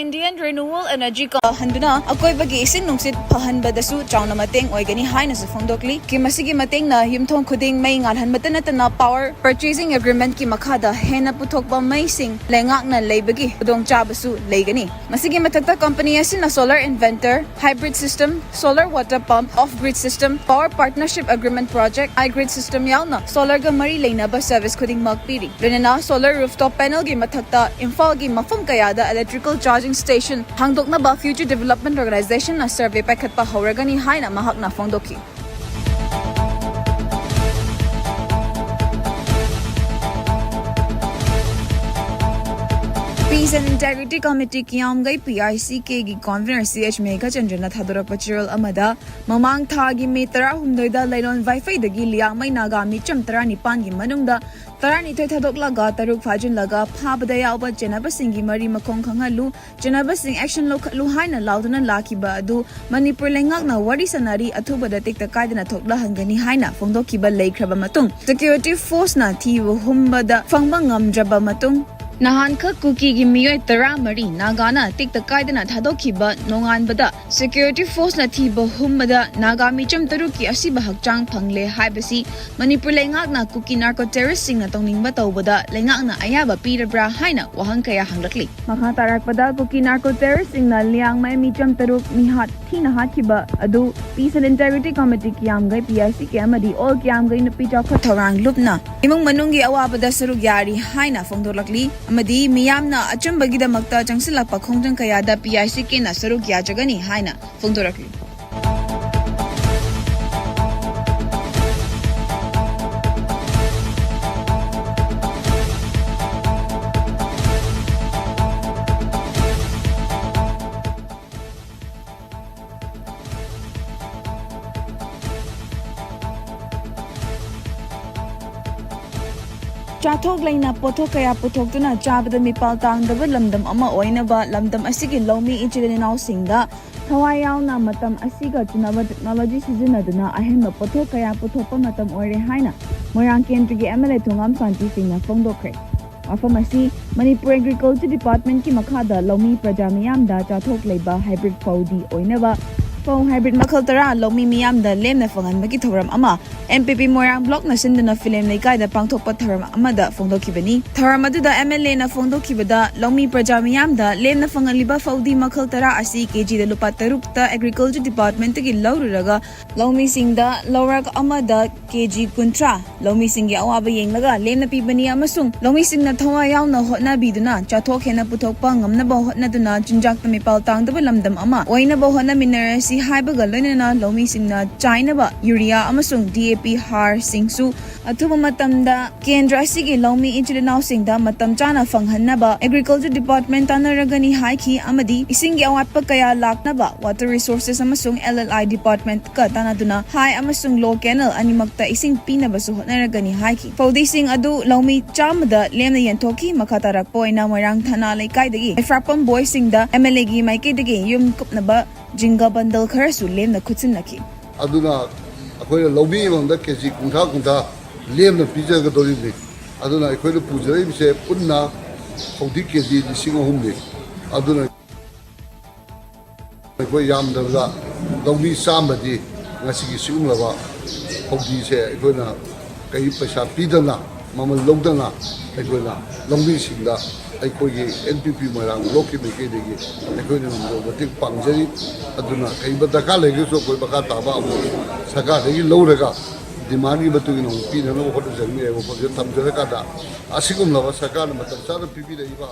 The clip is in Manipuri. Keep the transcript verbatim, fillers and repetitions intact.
Indian Renewable Energy ꯀ ꯍꯟꯗꯨꯅ ꯑꯀꯣꯏꯕꯒꯤ ꯏꯁꯤꯡ ꯅꯨꯡꯁꯤꯠ ꯐꯍꯟꯕꯗꯁꯨ ꯆꯥꯎꯅ ꯃꯇꯦꯡ ꯑꯣꯏꯒꯅꯤ ꯍꯥꯏꯅꯁꯨ ꯐꯣꯡꯗꯣꯛꯂꯤ꯫ ꯁ꯭ꯀꯤꯝ ꯑꯁꯤꯒꯤ ꯃꯇꯦꯡꯅ ꯌꯨꯝꯊꯣꯡ ꯈꯨꯗꯤꯡ ꯃꯩ ꯉꯥꯜꯍꯟꯕꯇ ꯅꯠꯇꯅ power purchasing agreement ꯀꯤ ꯃꯈꯥꯗ ꯍꯦꯟꯅ ꯄꯨꯊꯣꯛꯄ ꯃꯩꯁꯤꯡ ꯂꯩꯉꯥꯛꯅ ꯂꯩꯕꯒꯤ ꯈꯨꯗꯣꯡꯆꯥꯕꯁꯨ ꯂꯩꯒꯅꯤ꯫ ꯃꯁꯤꯒꯤ ꯃꯊꯛꯇ company ꯑꯁꯤꯅ solar inverter, hybrid system, solar water pump, off grid system, power partnership agreement project, high grid system ꯌꯥꯎꯅ solar ꯒ ꯃꯔꯤ ꯂꯩꯅꯕ service ꯈꯨꯗꯤꯡꯃꯛ ꯄꯤꯔꯤ꯫ ꯂꯣꯏꯅꯅ solar rooftop panel ꯒꯤ ꯃꯊꯛꯇ ꯏꯝꯐꯥꯜꯒꯤ ꯃꯐꯝ ꯀꯌꯥꯗ electrical charging station ꯍꯥꯡꯗꯣꯛꯅꯕ Future Development Organization ꯅ survey ꯄꯥꯏꯈꯠꯄ ꯍꯧꯔꯒꯅꯤ ꯍꯥꯏꯅ ꯃꯍꯥꯛꯅ ꯐꯣꯡꯗꯣꯛꯈꯤ꯫ Peace and Integrity Committee ꯀꯤꯌꯥꯝꯒꯩ P I C K ꯒꯤ convener C H ꯃꯦꯘꯆꯟꯗ꯭ꯔꯅ ꯊꯥꯗꯣꯔꯛꯄ ꯆꯦꯔꯣꯜ ꯑꯃꯗ, ꯃꯃꯥꯡ ꯊꯥꯒꯤ ꯃꯦ ꯇꯔꯥꯍꯨꯝꯗꯣꯏꯗ ꯂꯩꯔꯣꯟ ꯋꯥꯏꯐꯩꯗꯒꯤ ꯂꯤꯌꯥꯡꯃꯩ ꯅꯥꯒꯥ ꯃꯤꯆꯝ ꯇꯔꯥꯅꯤꯄꯥꯟꯒꯤ ꯃꯅꯨꯡꯗ ꯇꯔꯥꯅꯤꯊꯣꯏ ꯊꯥꯗꯣꯛꯂꯒ ꯇꯔꯨꯛ ꯐꯥꯖꯤꯜꯂꯒ ꯐꯥꯕꯗ ꯌꯥꯎꯕ ꯆꯦꯟꯅꯕꯁꯤꯡꯒꯤ ꯃꯔꯤ ꯃꯈꯣꯡ ꯈꯪꯍꯜꯂꯨ, ꯆꯦꯟꯅꯕꯁꯤꯡ action ꯂꯧꯈꯠꯂꯨ ꯍꯥꯏꯅ ꯂꯥꯎꯗꯨꯅ ꯂꯥꯛꯈꯤꯕ ꯑꯗꯨ ꯃꯅꯤꯄꯨꯔ ꯂꯩꯉꯥꯛꯅ ꯋꯥꯔꯤ ꯁꯥꯅꯔꯤ, ꯑꯊꯨꯕꯗ ꯇꯦꯛꯇ ꯀꯥꯏꯗꯅ ꯊꯣꯛꯂꯛꯍꯟꯒꯅꯤ ꯍꯥꯏꯅ ꯐꯣꯡꯗꯣꯛꯈꯤꯕ ꯂꯩꯈ꯭ꯔꯕ ꯃꯇꯨꯡ, security force ꯅ ꯊꯤꯕ ꯍꯨꯝꯕꯗ ꯐꯪꯕ ꯉꯝꯗ꯭ꯔꯕ ꯃꯇꯨꯡ, ꯅꯍꯥꯟꯈꯛ ꯀꯨꯀꯤꯒꯤ ꯃꯤꯑꯣꯏ ꯇꯔꯥꯃꯔꯤ ꯅꯥꯒꯥꯅ ꯇꯦꯛꯇ ꯀꯥꯏꯗꯅ ꯊꯥꯗꯣꯛꯈꯤꯕ ꯅꯣꯡꯉꯥꯟꯕꯗ security force ꯅ ꯊꯤꯕ ꯍꯨꯝꯕꯗ ꯅꯥꯒꯥ ꯃꯤꯆꯝ ꯇꯔꯨꯛꯀꯤ ꯑꯁꯤꯕ ꯍꯛꯆꯥꯡ ꯐꯪꯂꯦ ꯍꯥꯏꯕꯁꯤ ꯃꯅꯤꯄꯨꯔ ꯂꯩꯉꯥꯛꯅ ꯀꯨꯀꯤ narco terrorist ꯁꯤꯡꯅ ꯇꯧꯅꯤꯡꯕ ꯇꯧꯕꯗ ꯂꯩꯉꯥꯛꯅ ꯑꯌꯥꯕ ꯄꯤꯔꯕ꯭ꯔꯥ ꯍꯥꯏꯅ ꯋꯥꯍꯪ ꯀꯌꯥ ꯍꯪꯂꯛꯂꯤ꯫ ꯃꯈꯥ ꯇꯥꯔꯛꯄꯗ ꯀꯨꯀꯤ narco terrorist ꯁꯤꯡꯅ ꯂꯤꯌꯥꯡꯃꯩ ꯃꯤꯆꯝ ꯇꯔꯨꯛ ꯃꯤꯍꯥꯠ ꯊꯤꯅ ꯍꯥꯠꯈꯤꯕ ꯑꯗꯨ Peace and Integrity Committee ꯀꯤꯌꯥꯝꯒꯩ P I C K ꯑꯃꯗꯤ All ꯀꯤꯌꯥꯝꯒꯩ ꯅꯨꯄꯤ ꯆꯥꯎꯈꯠ ꯊꯧꯔꯥꯡ ꯂꯨꯞꯅ ꯏꯃꯨꯡ ꯃꯅꯨꯡꯒꯤ ꯑꯋꯥꯕꯗ ꯁꯔꯨꯛ ꯌꯥꯔꯤ ꯍꯥꯏꯅ ꯐꯣꯡꯗꯣꯛꯂꯛꯂꯤ ꯑꯃꯗꯤ ꯃꯤꯌꯥꯝꯅ ꯑꯆꯨꯝꯕꯒꯤꯗꯃꯛꯇ ꯆꯪꯁꯤꯜꯂꯛꯄ ꯈꯣꯡꯖꯪ ꯀꯌꯥꯗ P I C K ꯅ ꯁꯔꯨꯛ ꯌꯥꯖꯒꯅꯤ ꯍꯥꯏꯅ ꯐꯣꯡꯗꯣꯔꯛꯂꯤ꯫ ꯆꯥꯊꯣꯛ ꯂꯩꯅ ꯄꯣꯠꯊꯣꯛ ꯀꯌꯥ ꯄꯨꯊꯣꯛꯇꯨꯅ ꯆꯥꯕꯗ ꯃꯤꯄꯥꯜ ꯇꯥꯡꯗꯕ ꯂꯝꯗꯝ ꯑꯃ ꯑꯣꯏꯅꯕ ꯂꯝꯗꯝ ꯑꯁꯤꯒꯤ ꯂꯧꯃꯤ ꯏꯆꯤꯜ ꯏꯅꯥꯎꯁꯤꯡꯗ ꯊꯋꯥꯏ ꯌꯥꯎꯅ ꯃꯇꯝ ꯑꯁꯤꯒ ꯆꯨꯅꯕ technology ꯁꯤꯖꯤꯟꯅꯗꯨꯅ ꯑꯍꯦꯟꯕ ꯄꯣꯠꯊꯣꯛ ꯀꯌꯥ ꯄꯨꯊꯣꯛꯄ ꯃꯇꯝ ꯑꯣꯏꯔꯦ ꯍꯥꯏꯅ ꯃꯣꯏꯔꯥꯡ ꯀꯦꯟꯗ꯭ꯔꯒꯤ M L A ꯊꯣꯉꯥꯝ ꯁꯥꯟꯇꯤ ꯁꯤꯡꯅ ꯐꯣꯡꯗꯣꯛꯈ꯭ꯔꯦ꯫ ꯋꯥꯐꯝ ꯑꯁꯤ ꯃꯅꯤꯄꯨꯔ ꯑꯦꯒ꯭ꯔꯤꯀꯜꯆꯔ ꯗꯤꯄꯥꯔꯠꯃꯦꯟꯠꯀꯤ ꯃꯈꯥꯗ ꯂꯧꯃꯤ ꯄ꯭ꯔꯖꯥ ꯃꯤꯌꯥꯝꯗ ꯆꯥꯊꯣꯛ ꯂꯩꯕ ꯍꯥꯏꯕ꯭ꯔꯤꯠ ꯐꯧꯗꯤ ꯑꯣꯏꯅꯕ ꯐꯧ ꯍꯥꯏꯕ꯭ꯔꯤꯠ ꯃꯈꯜ ꯇꯔꯥ ꯂꯧꯃꯤ ꯃꯤꯌꯥꯝꯗ ꯂꯦꯝꯅ ꯐꯪꯍꯟꯕꯒꯤ ꯊꯧꯔꯝ ꯑꯃ ꯑꯦꯝ ꯄꯤ ꯄꯤ ꯃꯣꯏꯔꯥꯡ ꯕ꯭ꯂꯣꯛꯅ ꯁꯤꯟꯗꯨꯅ ꯐꯤꯂꯦꯝ ꯂꯩꯀꯥꯏꯗ ꯄꯥꯡꯊꯣꯛꯄ ꯊꯧꯔꯝ ꯑꯃꯗ ꯐꯣꯡꯗꯣꯛꯈꯤꯕꯅꯤ꯫ ꯊꯧꯔꯝ ꯑꯗꯨꯗ ꯑꯦꯝ ꯑꯦꯜ ꯑꯦꯅ ꯐꯣꯡꯗꯣꯛꯈꯤꯕꯗ, ꯂꯧꯃꯤ ꯄ꯭ꯔꯖꯥ ꯃꯤꯌꯥꯝꯗ ꯂꯦꯝꯅ ꯐꯪꯍꯜꯂꯤꯕ ꯐꯧꯗꯤ ꯃꯈꯜ ꯇꯔꯥ ꯑꯁꯤ ꯀꯦ ꯖꯤꯗ ꯂꯨꯄꯥ ꯇꯔꯨꯛꯇ ꯑꯦꯒ꯭ꯔꯤꯀꯜꯆꯔ ꯗꯤꯄꯥꯔꯠꯃꯦꯟꯠꯇꯒꯤ ꯂꯧꯔꯨꯔꯒ ꯂꯧꯃꯤꯁꯤꯡꯗ ꯂꯧꯔꯛ ꯑꯃꯗ ꯀꯦ ꯖꯤ ꯀꯨꯟꯊ꯭ꯔꯥ ꯂꯧꯃꯤꯁꯤꯡꯒꯤ ꯑꯋꯥꯕ ꯌꯦꯡꯂꯒ ꯂꯦꯝꯅ ꯄꯤꯕꯅꯤ ꯑꯃꯁꯨꯡ ꯂꯧꯃꯤꯁꯤꯡꯅ ꯊꯋꯥꯏ ꯌꯥꯎꯅ ꯍꯣꯠꯅꯕꯤꯗꯨꯅ ꯆꯥꯊꯣꯛ ꯍꯦꯟꯅ ꯄꯨꯊꯣꯛꯄ ꯉꯝꯅꯕ ꯍꯣꯠꯅꯗꯨꯅ ꯆꯤꯟꯖꯥꯛꯇ ꯃꯤꯄꯥꯜ ꯇꯥꯡꯗꯕ ꯂꯝꯗꯝ ꯑꯃ ꯑꯣꯏꯅꯕ ꯍꯣꯠꯅꯃꯤꯟꯅꯔꯁꯤ ꯍꯥꯏꯕꯒ ꯂꯣꯏꯅꯅ ꯂꯧꯃꯤꯁꯤꯡꯅ ꯆꯥꯏꯅꯕ ꯌꯨꯔꯤꯌꯥ ꯑꯃꯁꯨꯡ ꯗꯤ ꯑꯦ ꯄꯤ ꯍꯥꯔꯁꯤꯡꯁꯨ ꯑꯊꯨꯕ ꯃꯇꯝꯗ ꯀꯦꯟꯗ꯭ꯔ ꯑꯁꯤꯒꯤ ꯂꯧꯃꯤ ꯏꯆꯤꯜ ꯏꯅꯥꯎꯁꯤꯡꯗ ꯃꯇꯝ ꯆꯥꯅ ꯐꯪꯍꯟꯅꯕ ꯑꯦꯒ꯭ꯔꯤꯀꯜꯆꯔ ꯗꯤꯄꯥꯔꯠꯃꯦꯟꯠ ꯇꯥꯟꯅꯔꯒꯅꯤ ꯍꯥꯏꯈꯤ ꯑꯃꯗꯤ ꯏꯁꯤꯡꯒꯤ ꯑꯋꯥꯠꯄ ꯀꯌꯥ ꯂꯥꯛꯅꯕ ꯋꯥꯇꯔ ꯔꯤꯁꯣꯔꯁꯦꯁ ꯑꯃꯁꯨꯡ ꯑꯦꯜ ꯑꯦꯜ ꯑꯥꯏ ꯗꯤꯄꯥꯔꯠꯃꯦꯟꯠꯀ ꯇꯥꯟꯅꯗꯨꯅ ꯍꯥꯏ ꯑꯃꯁꯨꯡ ꯂꯣ ꯀꯦꯅꯦꯜ ꯑꯅꯤꯃꯛꯇ ꯏꯁꯤꯡ ꯄꯤꯅꯕꯁꯨ ꯍꯣꯠꯅꯔꯒꯅꯤ ꯍꯥꯏꯈꯤ꯫ ꯐꯧꯗꯤꯁꯤꯡ ꯑꯗꯨ ꯂꯧꯃꯤ ꯆꯥꯝꯃꯗ ꯂꯦꯝꯅ ꯌꯦꯟꯊꯣꯛꯈꯤ꯫ ꯃꯈꯥ ꯇꯥꯔꯛꯄ ꯑꯣꯏꯅ ꯃꯣꯏꯔꯥꯡ ꯊꯅꯥ ꯂꯩꯀꯥꯏꯗꯒꯤ ꯏꯐ꯭ꯔꯥꯛꯄꯝ ꯕꯣꯏꯁꯤꯡꯗ ꯑꯦꯝ ꯑꯦꯜ ꯑꯦꯒꯤ ꯃꯥꯏꯀꯩꯗꯒꯤ ꯌꯨꯝ ꯀꯨꯞꯅꯕ ꯖꯤꯡꯒ ꯕꯟꯗꯜ ꯈꯔꯁꯨ ꯂꯦꯝꯅ ꯈꯨꯠꯁꯤꯟꯅꯈꯤ꯫ ꯑꯗꯨꯅ ꯑꯩꯈꯣꯏꯅ ꯂꯧꯃꯤ ꯑꯃꯃꯝꯗ ꯀꯦ ꯖꯤ ꯀꯨꯟꯊ꯭ꯔꯥ ꯀꯨꯟꯊ꯭ꯔꯥ ꯂꯦꯝꯅ ꯄꯤꯖꯒꯗꯧꯔꯤꯕꯅꯤ꯫ ꯑꯗꯨꯅ ꯑꯩꯈꯣꯏꯅ ꯄꯨꯖꯔꯛꯏꯕꯁꯦ ꯄꯨꯟꯅ ꯐꯧꯗꯤ ꯀꯦ ꯖꯤ ꯂꯤꯁꯤꯡ ꯑꯍꯨꯝꯅꯤ꯫ ꯑꯗꯨꯅ ꯑꯩꯈꯣꯏ ꯌꯥꯝꯗ꯭ꯔꯕꯗ ꯂꯧꯃꯤ ꯆꯥꯝꯃꯗꯤ ꯉꯁꯤꯒꯤ ꯁꯤꯒꯨꯝꯂꯕ ꯐꯧꯗꯤꯁꯦ ꯑꯩꯈꯣꯏꯅ ꯀꯩ ꯄꯩꯁꯥ ꯄꯤꯗꯅ, ꯃꯃꯜ ꯂꯧꯗꯅ ꯑꯩꯈꯣꯏꯅ ꯂꯧꯃꯤꯁꯤꯡꯗ ꯑꯩꯈꯣꯏꯒꯤ ꯑꯦꯟ ꯄꯤ ꯄꯤ ꯃꯣꯏꯔꯥꯡ ꯕ꯭ꯂꯣꯛꯀꯤ ꯃꯥꯏꯀꯩꯗꯒꯤ ꯑꯩꯈꯣꯏꯅ ꯉꯝꯖꯕ ꯃꯇꯦꯡ ꯄꯥꯡꯖꯔꯤ꯫ ꯑꯗꯨꯅ ꯀꯔꯤꯒꯨꯝꯕ ꯗꯔꯀꯥꯔ ꯂꯩꯔꯒꯁꯨ ꯑꯩꯈꯣꯏ ꯃꯈꯥ ꯇꯥꯕ ꯑꯃꯨꯛ ꯁꯔꯀꯥꯔꯗꯒꯤ ꯂꯧꯔꯒ ꯗꯤꯃꯥꯟꯒꯤ ꯃꯇꯨꯡ ꯏꯟꯅ ꯑꯃꯨꯛ ꯄꯤꯅꯅꯕ ꯍꯣꯠꯅꯖꯒꯅꯤ ꯍꯥꯏꯕ ꯋꯥꯐꯝꯁꯤꯗ ꯊꯝꯖꯔꯀꯥꯟꯗ, ꯑꯁꯤꯒꯨꯝꯂꯕ ꯁꯔꯀꯥꯔꯅ ꯃꯇꯝ ꯆꯥꯅ ꯄꯤꯕꯤꯔꯛꯏꯕ